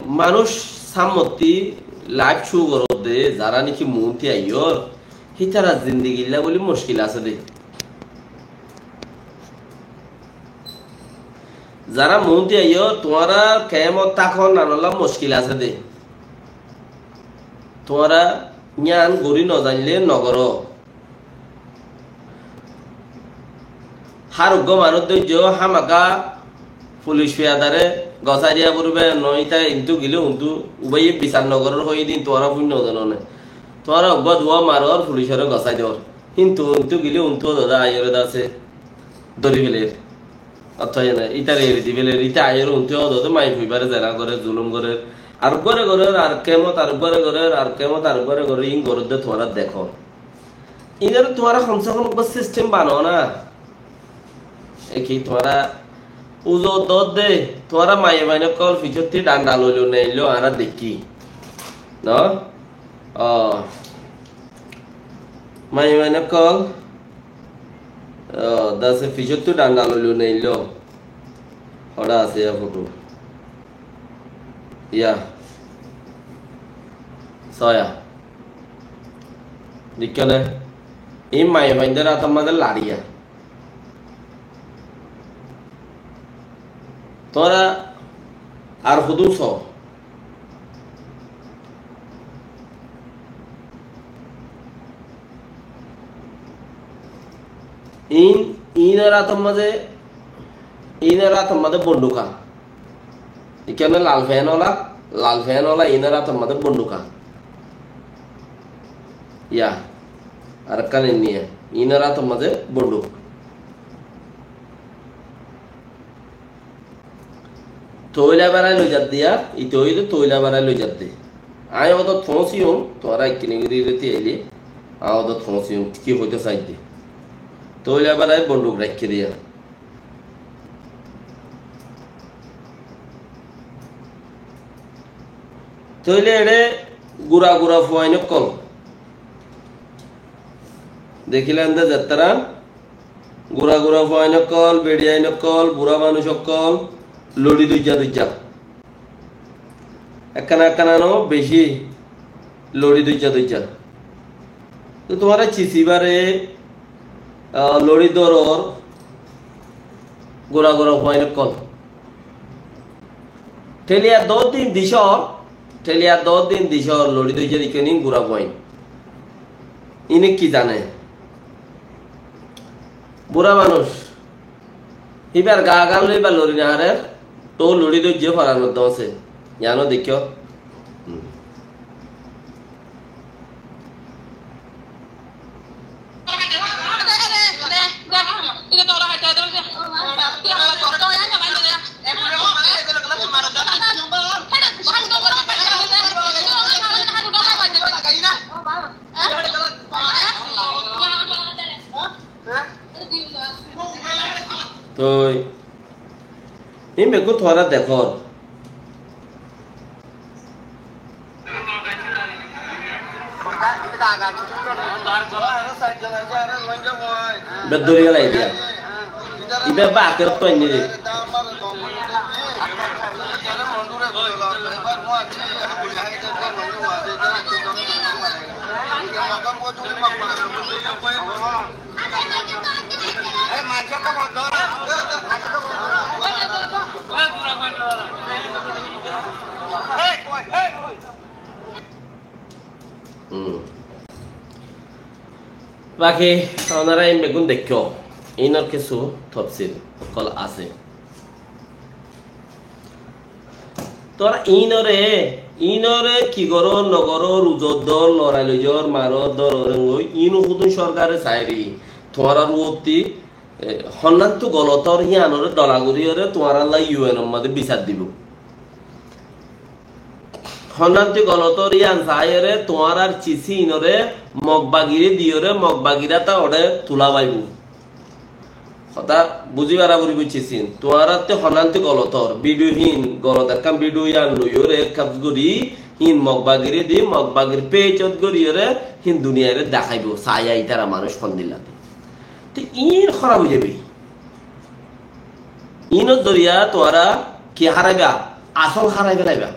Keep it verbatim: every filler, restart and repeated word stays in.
manúic sámmottí live show goródde, zará niki muúnti aiyór, hítarar zindigilla bóli muckil asé dé. Zará muúnti aiyór, tuáñra kemot tákon nanolla muckil asé dé. Tuáñra ñán gorí nozainle nogoró. Hár uggúa manúic dóijjo hámaka fulic fiyadaré gosái diya foribó, noóile íta intú gilé untú ubáiye bisar nogorór hoiyé dé tuáñra fúinno zanó né. Tuáñra uggúa duwá maror fulicoré gosái dór. Híntu intú gilé untú dóda aiyóre dase dóri féler. Ótha ene, ítare eri di féler, íta aiyóre untú dóda maiyafuibáre zena gorér, zulum gorér. Ar uggúare gorér, ar kemot ar uggúare gorér, ar kemot ar uggúare gorér, ín gorédde tuáñra dekó. Ínore tuáñra komse kom uggúa sistem banó na. E ki tuáñra uzu dódde, tuáñra maiyafuain ókkol ficottí dhanda loilo neilló añára dekkí. No? O. Maiyafuain ókkol, o, dase ficottí dhanda loilo neilló. Hoçé asé ya foto. Ya. Soya. Deikkó né? Ín maiyafuaindór átor mazé lariya. Tuáñra ar hodún só. Ín, ínor átor mazé, ínor átor mazé bonduka. Ikkán lal fen ola, lal fen ola, ínor átor mazé bonduka. Ya, arekkán inniya, ínor átor mazé bonduk. Toila berai loi zadde ya, ite óile toila berai loi zadde. Añí odot foóñsiyum, tuáñra ekkini gori reti aile, añí odot foóñsiyum, ki hoito saidde. Toila berai bonduk raikké diya. Toile ere gura gura fuain ókkol. Dekílan de zettará gura gura fuain ókkol, beçiyain ókkol, bura manúic ókkol, lori duijja duijja. Ekkana ekkana no beci lori duijja duijja. Te tuáñra cisibáre, ah, lori doror gura gura fuain ókkol. Teliya dos din disor, teliya dos din disor lori duijja dikeni gura fuain. Ine ki zane? Bura manúic. Híbar gaa gán loi íba lori no farer, to lori dóijje farar moddé asé. Yíano deikkó. Hmm. Toi, ín beggún tuáñra dekór. Bek dóri félai diya. Ibá ba akérottú ainné de. Hmm. Baki, onora ín beggún deikkó. Ínor kissú tofsil ókkol asé. Tóra ínore, ínore ki goró, no goró, ruzot dór, lorai loi zor, marot dór, orengoi, ín hodún sorkare sairi. Tuáñrar uottí, e, honnántu golotor híanore dola goríyore tuáñralla U N or mazé bisar dibou. Honnántu golotor hían saiyore tuáñrar cisi ínore Mog bagire diyore, Mog bagirata ore tula faibou. Hotá buzí fara foribó cisin. Tuáñrattú honnántu golotor, bidiyo hín, golot ekkán bidiyo yían loiyóre, kaf gorí, hín Mog bagire di, Mog bagir pejot goríyore, hín duniyaire deháibou, saiya ítara manúic hondilla de. Te ín hóraf ói zaibói. Ínor zoriya tuáñra ki háraiba? Asól hárai félaiba.